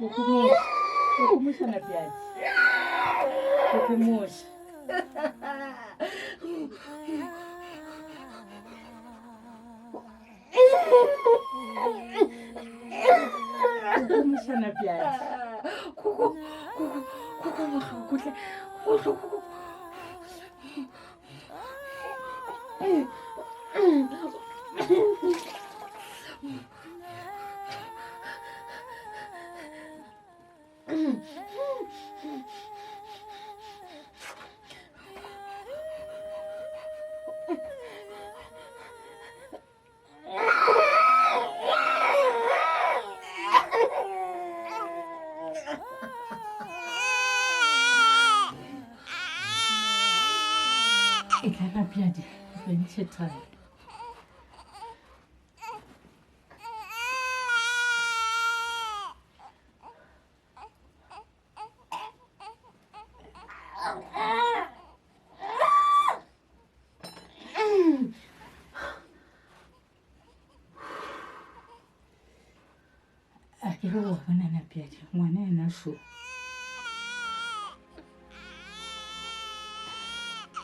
Kukumusha na bjadi. Kukumusha. Kukumusha na bjadi. Kuku, kuku, kuku bohloko hle. Bohloko. E tla na bjadi, re ntšhe thari. A ke re wa bona na bjadi, ngwana yena šo.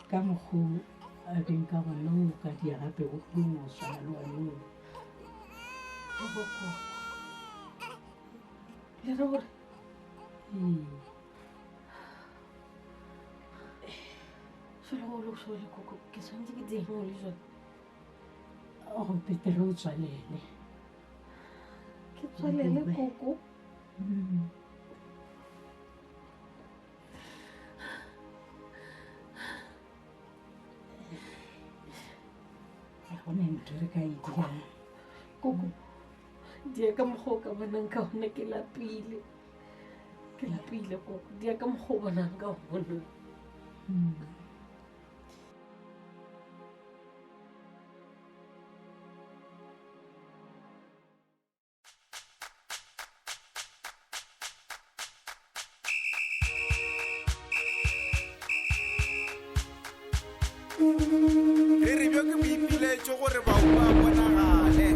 Ka mokgo a beng ka gona o ka dia gape o tlile no swana le one o. Le re gore Ee. Šole go le šole koko ke tshwanetse ke direng go le jone. Go betere o tswalele. Ke tswalele koko. Ga go na ntho re ka e dirang. Koko dia ka mokgwa o ka bonang ka gona ke lapile. Ke lapile koko dia ka mokgwa o bonang ka gona. Re re bjo ke boipiletšo gore bahu ba bonagale.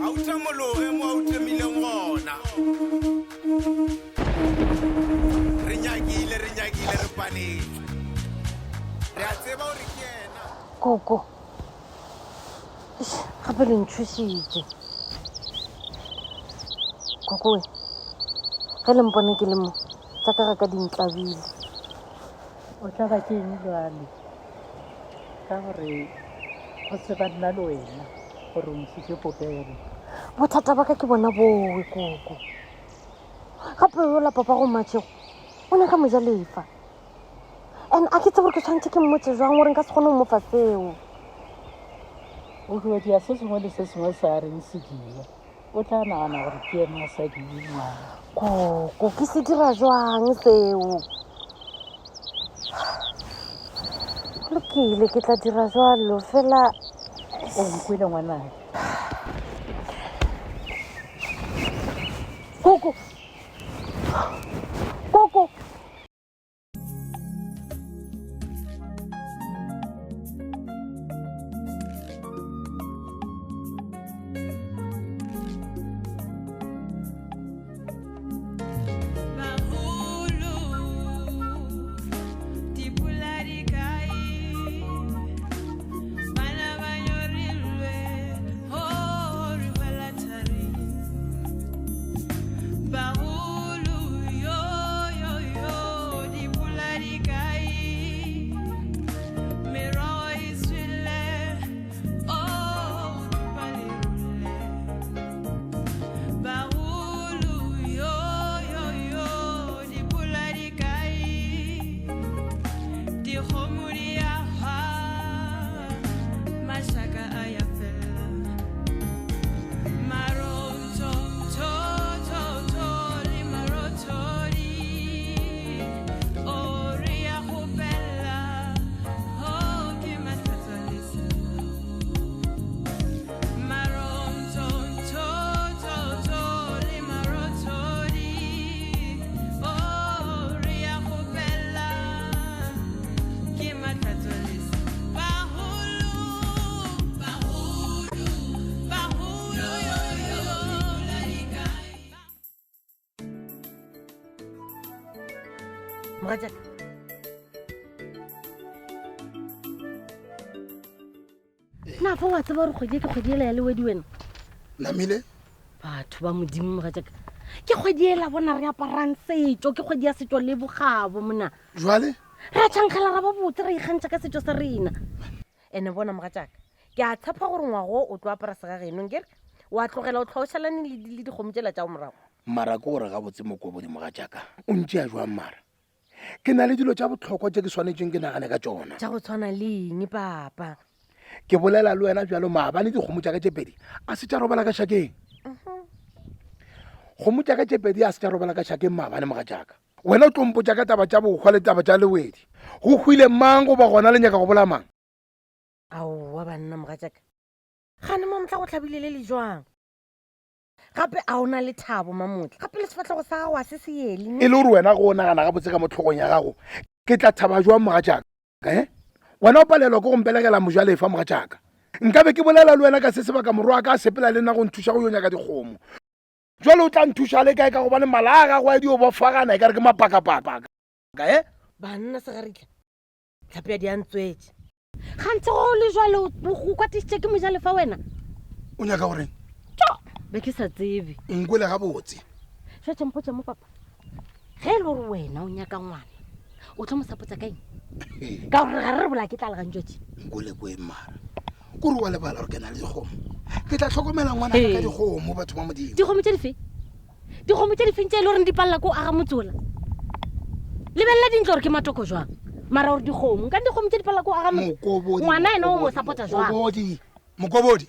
A o tlemologe mo a o tlemileng gona. Re nyakile, re nyakile, re paletšwe. Re a tseba gore ke yena. Koko, Eish, gape le ntšhošitše. Koko we, ge le mpone ke le mo, tša ka ga ka di ntlabile. O tla ba ke eng jwale? Ka gore go tseba nna le wena gore o ntšhitše popelo. Bothata ba ka ke bona bowe koko. Gape yola papa go Matšhego o nyaka mojalefa. And a ke tsebe gore ke tshwanetse ke mmotse jwang gore nka se kgone go mo fa seo. O tlo dia se sengwe le se sengwe se a reng se dia. O tla nagana gore ke yena a sa die ngwana. Koko, ke se dira jwang seo? Go lokile, ke tla dira jwalo fela. O nkwele ngwanake. Koko, koko. Mogatšaka. Na fa wa tseba gore kgwedi e ke kgwedi ela ya lewedi wena? Namile. Batho ba Modimo mogatšaka. Ke kgwedi ela bona re aparang setšo, ke kgwedi ya setšo le bogabo mona. Jwale? Ra tšhankgela ra ba botse ra ikgantšha ka setšo sa rena. Ene bona mogatšaka, ke a tshepa gore ngwago o tlo apara segageno nkere wa tlogela o tlhoa o šalane le dikgomo tšela tša morago. Mara ke gore gabotse mokobodi mogatšaka o ntšea jwang mara? Ke na le dilo tša bohlokwa tše ke swanetšeng ke nagane ka tšona. Tša go tshwana le eng papa? Ke bolela le wena bjalo maabane dikgomo tša ka tše pedi a se tša robala ka šakeng. Kgomo tša ka tše pedi a se tša robala ka šakeng maabane mogatšaka. Wena o tlo mpotša ka taba tša bohwa le taba tša lewedi. Go hwile mang goba gona le nyaka go bolaya mang? Aowa banna mogatšaka, gane mamotla go hlabile le le jwang? Gape a o na le thabo mamotla, gape le sefahlego sa gago a se se ele. E le gore wena go o nagana gabotse ka mo tlhogong ya gago, ke tla thaba jwang mogatšaka? Eh? Wena o palelwa ke go mpelegela mojalefa mogatšaka. Nkabe ke bolela le wena ka se sebaka morwa wa ka a sepela le nna go nthuša go yo nyaka dikgomo. Jwale o tla nthuša le kae ka gobane mala a gago a dio bofagana e ka re ke mapakapaka eh? Banna segaritla, tlhapi ya di a ntswetše. Gantsi go le jwalo o kwatišitše ke mojalefa wena. O nyaka goreng? Tšo, be ke sa tsebe. Nkwele gabotse. Šetše mpotše mo papa. Ge e le gore wena o nyaka ngwana, o tlo mo sapotsa ka eng? Ka gore ga re re bolaya ke tlala gantšwetše. Nkwele kweng mara. Kore wa lebala gore ke na le dikgomo. Ke tla hlokomela ngwana ka dikgomo batho ba Modimo. Dikgomo tše dife? Dikgomo tše difeng tše e le goreng di palela ko aga motsola? Lebelela dintlo gore ke matoko jwang. Mara gore dikgomo, nka dikgomo tše di palela ko aga motse. Ngwana ena o mo sapota jwang? Mokobodi, Mokobodi.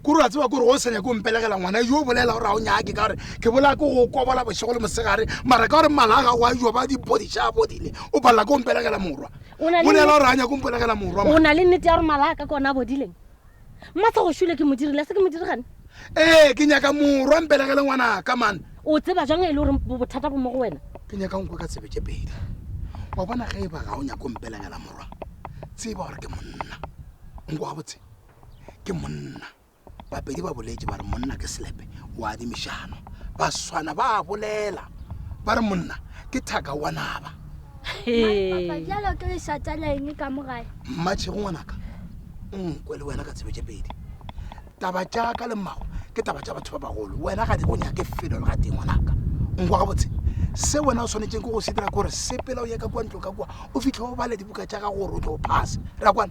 Kore wa tseba kore go sa nyake o mpelegela ngwana yo bolela gore ga o nyake ka gore ke bolaya ke go kobola bošego le mosegare mara ka gore mala a gago a jo ba dipodiša a bodile o palela ke o mpelegela morwa bolela gore ga nyake o mpelegela morwa o na le nnete ya gore mala a ka kona a bodileng mmatshego šule ke mo dirile a se ke mo diregane ee ke nyaka morwa mpelegele ngwanaka man o tseba jang e le gore bothata bo mo go wena ke nyaka nkwe ka tsebe tše pedi wa bona ge e ba ga o nyaka o mpelegela morwa tseba gore ke monna nko gabotse ke monna bapedi ba boletše ba re monna ke selepe wa adimišano ba swana ba bolela ba re monna ke thaka wa naba bjalo ke lešata la eng ka mogae mmatšhego ngwanaka nkwe le wena ka tsebe tše pedi taba tša ka le mmago ke taba tša batho ba bagolo wena ga di go nyake felo le ga teng ngwanaka nkwa gabotse se wena o swanetšeng ke go se dira ke gore sepela o ye ka kua ntlo ka kua o fitlhe o bale dibuka tša gago gore o tlo o phase ra kwana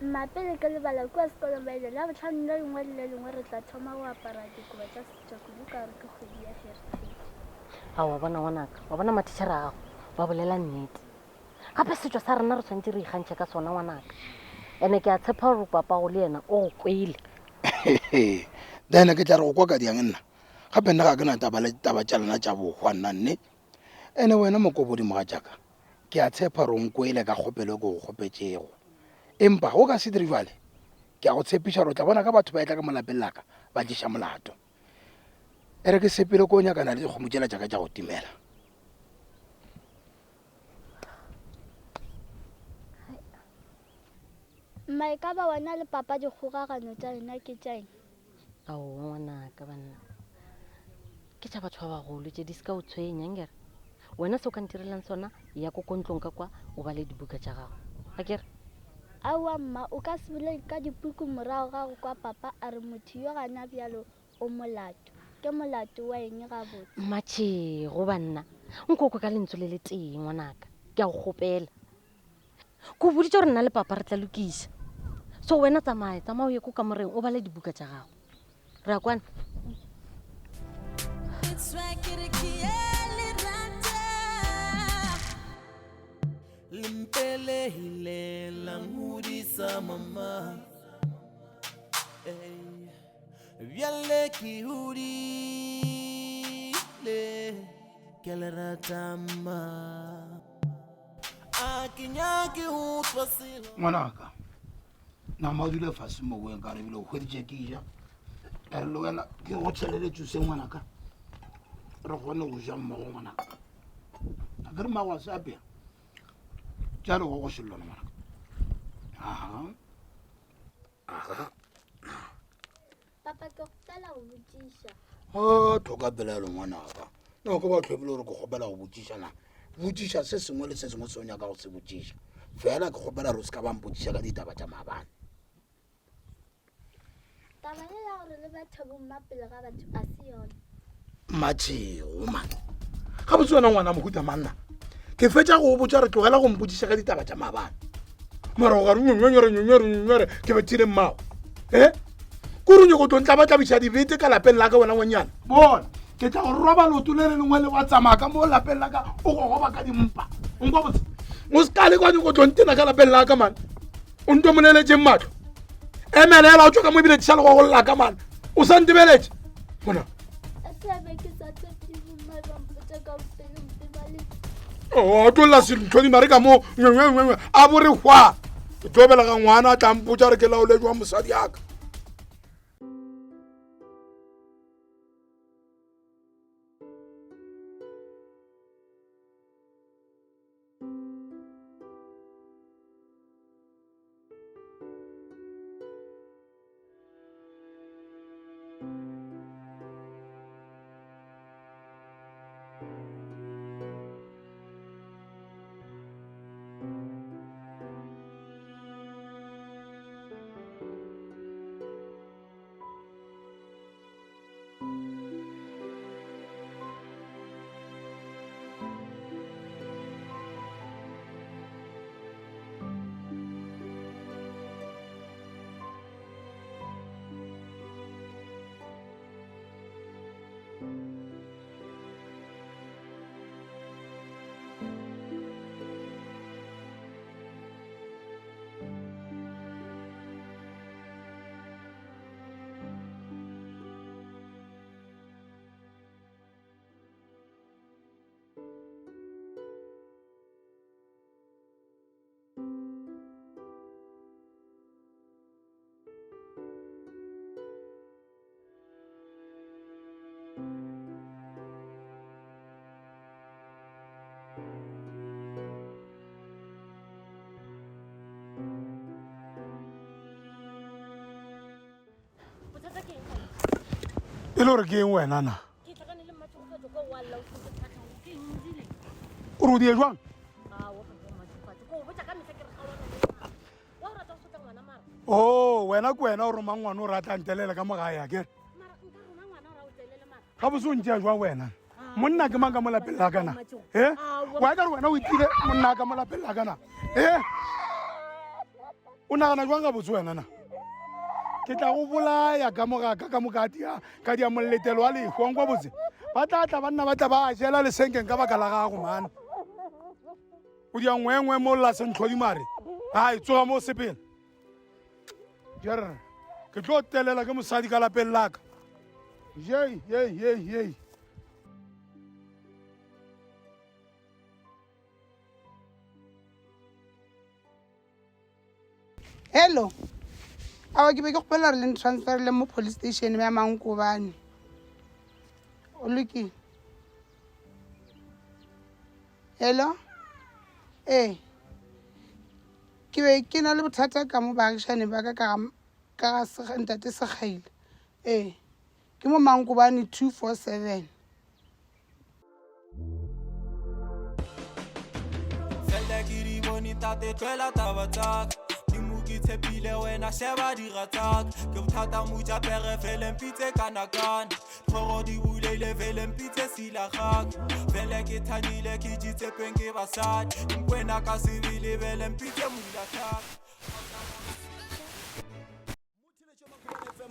Mma, pele ke lebala, kua sekolong ba ile, Labohlano le lengwe le le lengwe re tla thoma go apara dikobo tša setšo kudu ka gore ke kgwedi ya Heritage. A wa bona ngwanaka, wa bona mathišere a gago ba bolela nnete. Gape setšo sa rena re tshwanetse re ikgantšhe ka sona ngwanaka. Ene ke a tshepa gore papago le yena o go kwele. Then ke tla re go kwa ka diang nna? Gape nna ga ke na taba le taba tša lena tša bohwa nna nne. Ene wena mokobodi mogatšaka, ke a tshepa gore o nkwele ka kgopelo e ke go kgopetšego. Empa ge o ka se dire bjale, ke a go tshepiša gore o tla bona ka batho ba etla ka mo lapeng la ka ba tliša molato. E re ke sepele ko nyakana le dikgomo tšela tša ka tša go timela. Mma, e ka ba wena le papa dikgokagano tša lena ke tša eng? Aowa ngwanaka banna, ke tša batho ba bagolo tše di se ka o tshwenya nkere. Wena se o ka ntirelang sona, ya ko ko ntlong ka kwa o bale dibuka tša gago. A kere? Aowa mma, o ka se bolele ka dipuku morago ga go kwa papa a re motho yo gana bjalo o molato. Ke molato wa eng gabotse? Mmatšhego banna, nko kwe ka lentswe le le tee ngwanaka, ke a go kgopela. Ke o boditše gore nna le papa re tla lokiša. So wena tsamaya, tsamaya o ye ko kamoreng o bale dibuka tša gago. Re a kwana? Limpelehile la ngudisa mama Ey, bjale ke hodile ke le rata mma Ngwanaka, nama o dule fase moweng ka re ebile o hweditše ke ja. Ka re le wena ke go tšhelele tšuse ngwanaka, re kgone go ja mmogo ngwanaka. A ke re mmago a se apea, tša re go go šellona ngwanaka. Aha, aha. Papa, ke kgopela go botšiša. A thoka pelaelo ngwanaka. Na o ka ba o hlwebile gore ke kgopela go botšiša na? Botšiša se sengwe le se sengwe se o nyaka go se botšiša. Fela ke kgopela gore o se ka ba mpotšiša ka ditaba tša maabane. Taba ye ya gore le bethe bomma pele ga batho a se yona. Matšhego man. Gabotse wena ngwana mohuta manna. Ke fetša go o botša re tlogela go mpotšiša ka ditaba tša maabane. Mara o gare nyonyonyere nyonyere nyonyere ke bethile mmago. Eh? Kore o nyoko tlo ntlabatlabiša dibete ka lapeng la ka wena ngwanyana. Bona, ke tla go roba leoto le le lengwe le wa tsamaya ka mo lapeng la ka o gogoba ka dimpa. O nkwa botse? O se ka le kwa nyoko tlo ntena ka lapeng la ka man. O ntomoleletšeng mahlo emelela o tšwa ka mo ebile tša legogo lla ka mane o sa ntebeletše bona o tlolla sentlhodi mare ka mo ngwengwengwe a bore hwa ke tlo belega ngwana a tla mpotsa re ke laolejwa mosadi yaka. E le gore ke eng wena na? O re o die jwang? O oh, wena ke wena o romang ngwana o ratang telele ka mo gae a kere? Gabotse o ntšea jwang wena? Monna ke mang ka mo lapeng la ka na? E? Wa ka re wena o itile monna ka mo lapeng la ka na? E? O nagana jwang gabotse wena na? Ke tla go bolaya ka mo ga ka ka mo ka dia ka dia molletelo wa lehu wa nkwa botse. Ba tla tla banna ba tla ba jela lesenkeng ka baka la gago man. O dia ngwengwe mo lla sentlhodi mare. Ai tsoga mo sepela. Jerr, ke tlo telela ke mosadi ka lapeng la ka. Yei, yei, yei, yei. Hello. Awa ke be ke kgopela gore le ntransferele mo police station ya Mankobane. O lokile. Hello. Ee. Ke be ke na le bothata ka mo baagišane ba ka ka ga ka ga ntate Sekgaile. Ee. Ke mo Mankobane 247. Fela ke di bone tate tlohela taba tsaka Dimo ke tshepile wena sheba dira tsaka Ke bothata moja pere fele mpitse kana-kana Tlhogo di buleile fele mpitse silagaka Fele ke thanyile ke jitsepeng ke basadi Nkwena ka sebele bele mpitse mulathaka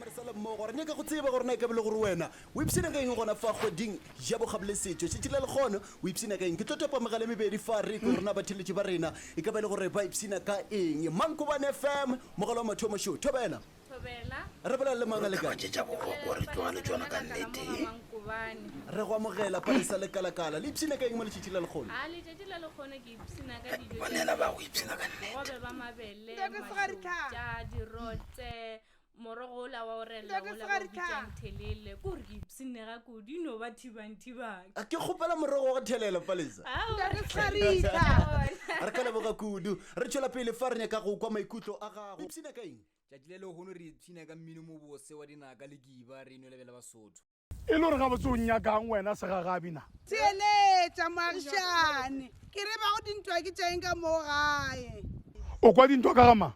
Re sa le mmogo re nyaka go tseba gore na e ka be le gore wena o ipshina ka eng gona fa kgweding ya bokgabo setšo šetše le lekgono o ipshina ka eng ke tlo topa megala e mebedi fa re kwe gore na batheletši ba rena e ka ba e le gore ba ipshina ka eng mankobane fm mogala wa mathomo šo thobela Thobela. Re bolela le mang a le Taba kae? tše tša bohlokwa re tloga le tšona ka nnete. Mankobane. Re go amogela Palesa Lekalakala. Le ipshina ka eng mo letšatši la lekgono? A letšatši la lekgono ke ipshina ka dijo tša Banela ba go ipshina ka nnete. bogobe ba mabele, Ntate Segaritla. mašotša, dirotse, morogo ola wa go rella Ntate ola ba o Segaritla. bitšang thelele. Ke gore ke ipshinne ga kudu, e no ba thibang thibang. A Ke kgopela morogo wa go thelela Palesa. Ao. Ntate Segaritla. Re ka leboga kudu. Re tšwela pele fa re nyaka go kwa maikutlo a gago. Ipshina ka eng? Tšatši le lehono re ipshina ka mmino mobose wa dinaka le kiba re inwele bjale Basotho. E le gore gabotse o nnyakang wena segagabi na? Theeletša moagišane, ke re bago dintwa ke tša eng ka moo gae? O kwa dintwa ka ga mang?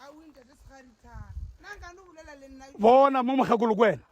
Aowi ntate Segaritha, na nka no bolela le nna? Bona mo mokgekolo ke wena.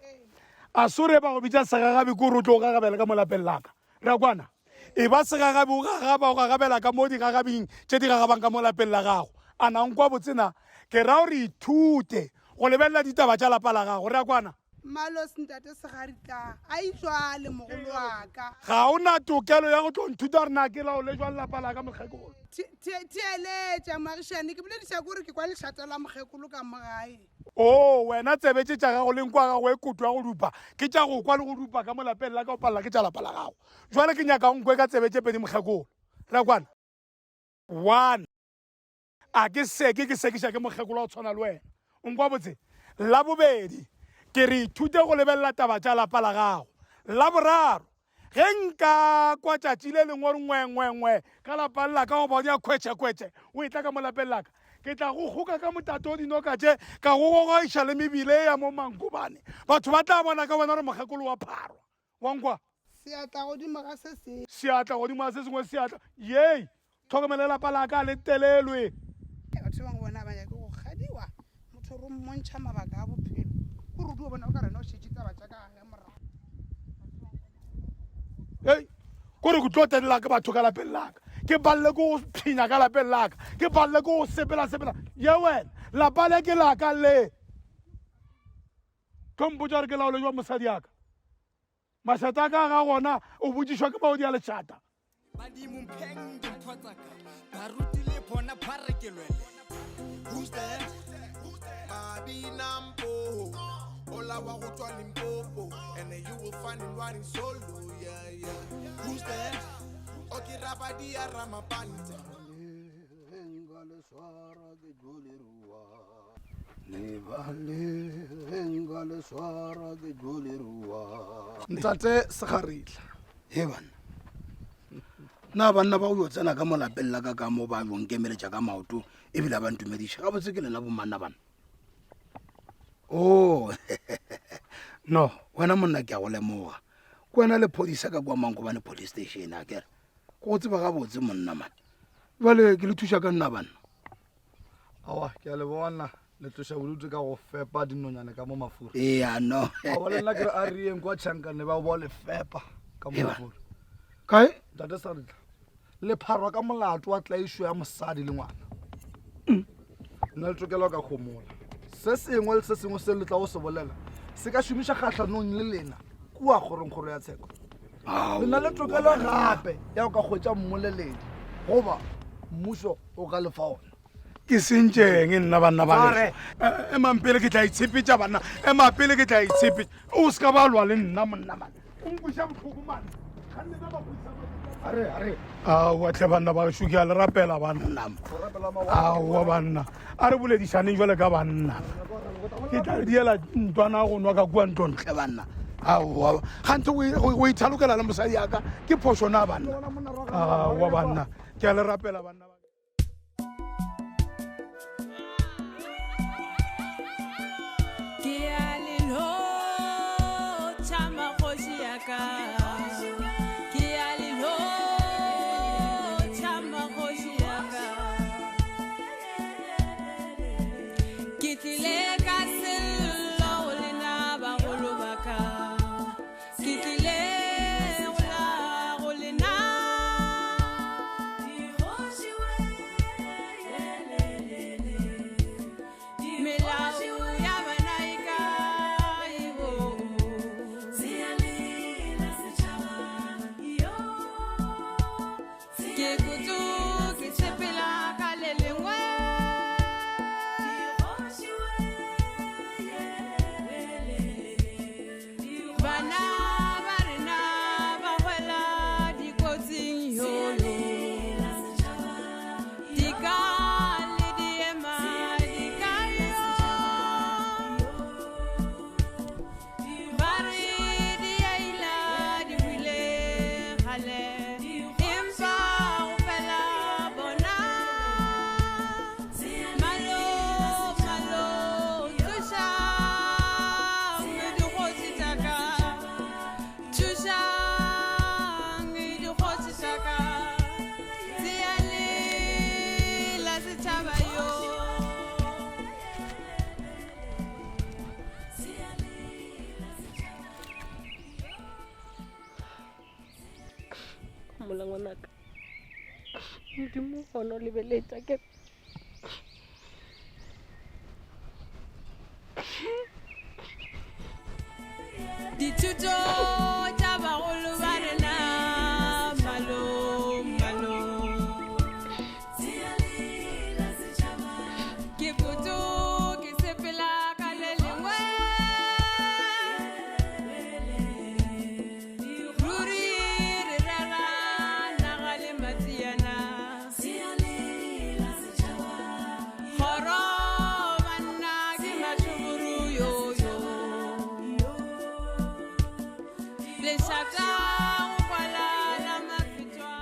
A se re ba go bitša segagabi ke gore o tlo o gagabela ka mo lapeng la ka. Re a kwana? E ba segagabi o gagaba o gagabela ka mo digagabing tše di gagabang ka mo lapeng la gago. A na nkwa botse na? Ke ra gore ithute go lebelela ditaba tša lapa la gago. Re a kwana? Mmalos ntate Segaritla, a ijwale mogolo wa ka. Ga o na tokelo ya go tlo nthuta gore na ke laole jwang lapa la ka mokgekolo. Theeletša moagišane, ke bolediša ke gore ke kwa lešata la mokgekolo ka mo gae. Oo, wena tsebe tše tša gago le nko ya gago e kutu ya go dupa ke tša go kwa le go dupa ka mo lapeng la ka o palela ke tša lapa la gago. Jwale ke nyaka o nkwe ka tsebe tše pedi mokgekolo. Re a kwana? One. A ke seke ke sekiša ke mokgekolo wa go tshwana le wena. O nkwa botse? La bobedi, ke re ithute go lebelela taba tša lapa la gago. La boraro, ge nka kwa tšatši le lengwe gore ngwe ngwe ngwe ka lapang la ka goba o dia khwetšhe khwetšhe o etla ka mo lapeng la ka, ke tla go kgoka ka motato o dinoka tše ka go gogoiša le mebile ya mo Mankobane. Batho ba tla bona ka wena gore mokgekolo wa pharwa. Wa nkwa? Seatla godimo ga se sengwe. Seatla godimo ga se sengwe seatla. Yei! Tlhokomelo ya lapa la ka le telelwe. Batho ba bangwe bona ga ba nyake go kgadiwa. Motho re mmontšha mabaka a bophelo. Ko re o dio bona o ka re yena o šetše taba tša ka gage morago. Hei! Ko re ke tlo telela ke batho ka lapeng la ka. Ke palele ke go phinya ka lapeng la ka. Ke palele ke go sepela sepela. Ye wena, lapa le ke la ka le. Tlo mpotša gore ke laole jwa mosadi ya ka. Mašata a ka ga gona o botšišwa ke maodi a lešata. Badimo mpheng dimpho tsa ka baruti le bona ba re ke lwele. Who's that? Mabinampo. Ola wa go tswa Limpopo. And then you will find him riding solo. Yeah, yeah. Who's that? Okay, Rabadia Ramapanta. Ntate Segaritla. He banna. Na banna ba go yo tsena ka mo lapeng la ka ka mo ba yo nkemeletša ka maoto ebile ba ntumediša. Gabotse ke lena bomanna banna. Oh. No, wena monna ke a go lemoga. Ke wena lephodisa ka kwa Mankobane police station a kere. Ke go tseba gabotse monna man. Bjale ke le thuša ka nna banna. Aowa, ke a le bona le tloša bodutu ka go fepa dinonyane ka mo mafura. Ea no. Aowa le nna ke re a re yeng kwa Tšhankane ba bo le fepa ka mo mafura. Kae? Ntate Saritla, le pharwa ka molato wa tlaišo ya mosadi le ngwana. Nna le tokelo ka homola. Se sengwe le se sengwe se le tla go se bolela se ka šomiša kgahlanong le lena kua kgorongkgoro ya tsheko. Le na le tokelo gape ya go ka hwetša mmoleledi goba mmušo o ka lefa ona. Ke sentšeng nna banna ba gešo? Emang pele ke tla itshepetša banna, ema pele ke tla itshepetša. O se ka ba lwa le nna monna man. O nkweša bohloko man. Are are. Aowa tlhe banna ba gešo ke a le rapela banna. Aowa banna. A re boledišaneng jwale ka banna. Ke tla diela ntwana go nwa ka kua ntlong tlhe banna. Aowa ganthe go ithalokela le mosadi ya ka ke phošo na banna. Aowa banna ke a le rapela banna. Ke a le lotšha magoši ya ka. Ke a le lotšha magoši ya ka. Ke tlile ka sello go lena bagolo ba ka. Ke tlile go la go lena. Melao ya bana e kae bo? Ke kutu ke sepela ka le lengwe. Bana ba rena ba hwela dikotsing yoyo. Dika le diema di ka yo. Ba re di a ila di hwile kgale. Empa go fela bona. Malo, malo, tsoša dikgoši tša ka. Homola ngwanaka. Modimo gona o lebeletša ke. Dithuto tša bagolo ba rena malong malong. Ke kutu ke sepela ka le lengwe. Ruri re rera naga le matsiana. Kgoro banna ke mašoboro yoyo. Lešata go kwala la mafetwa.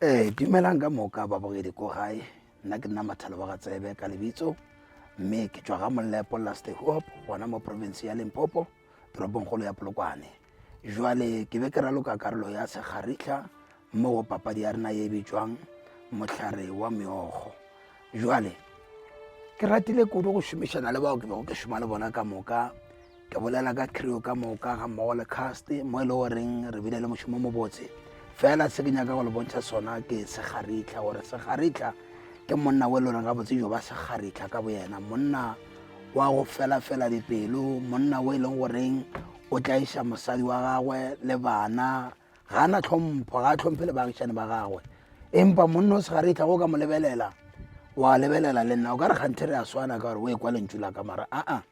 Ee, dumelang ka moka babogedi ko gae nna ke nna mathalo wa gatsebe ka lebitso mme ke tšwa ga mollepo lastehoop gona mo province ya limpopo toropongkgolo ya polokwane jwale ke be ke raloka karolo ya segarihla mo go papadi ya rena ye bitšwang mohlare wa meokgo jwale ke ratile kudu go šomišana le bao ke bego ke šoma le bona ka moka ke bolela ka crew ka moka ga mmogo le cast mo e le goreng re bile le mošomo mobotse fela se ke nyaka go le bontšha sona ke segaritla gore segaritla ke monna o e le goreng gabotse jo ba segaritla ka boyena monna wa go felafela dipelo monna o e leng goreng o tlaiša mosadi wa gagwe le bana ga a na tlhompho ga a tlhomphe le baagišane ba gagwe empa monna o segaritla go ka mo lebelela wa lebelela le nna o ka re kganthe re a swana ka gore o e kwa lentšu la ka mara aa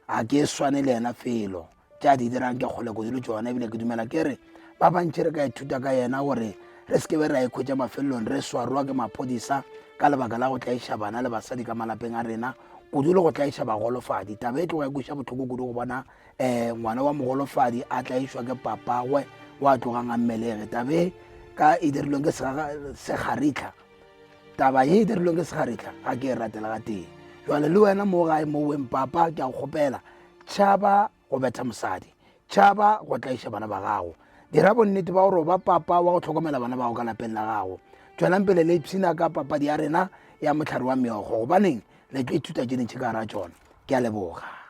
A ke swane le yena felo. Tše a di dirang ke kgole kudu le tšona, ebile ke dumela ke re ba bantši re ka ithuta ka yena gore re se ke be ra ikhwetša mafelelong re swarwa ke maphodisa ka lebaka la go tlaiša bana le basadi ka malapeng a rena, kudu le go tlaiša bagolofadi. Taba e tloga e kweša bohloko kudu go bona um ngwana wa mogolofadi a tlaišwa ke papagwe wa tlogang a mmelege. Taba e ka e dirilweng ke Segaritla Taba ye e dirilweng ke segaretla ga ke e ratela ga tee. Jwale le wena mo gae mo weng papa ke a go kgopela, tšhaba go betha mosadi, tšhaba go tlaiša bana ba gago. Dira bonnete ba gore o ba papa wa go hlokomela bana ba gago ka lapeng la gago. Tšwelang pele le ipshina ka papadi ya rena ya Mohlare wa Meokgo gobaneng le tlo ithuta tše dintši ka gara tšona. Ke a leboga.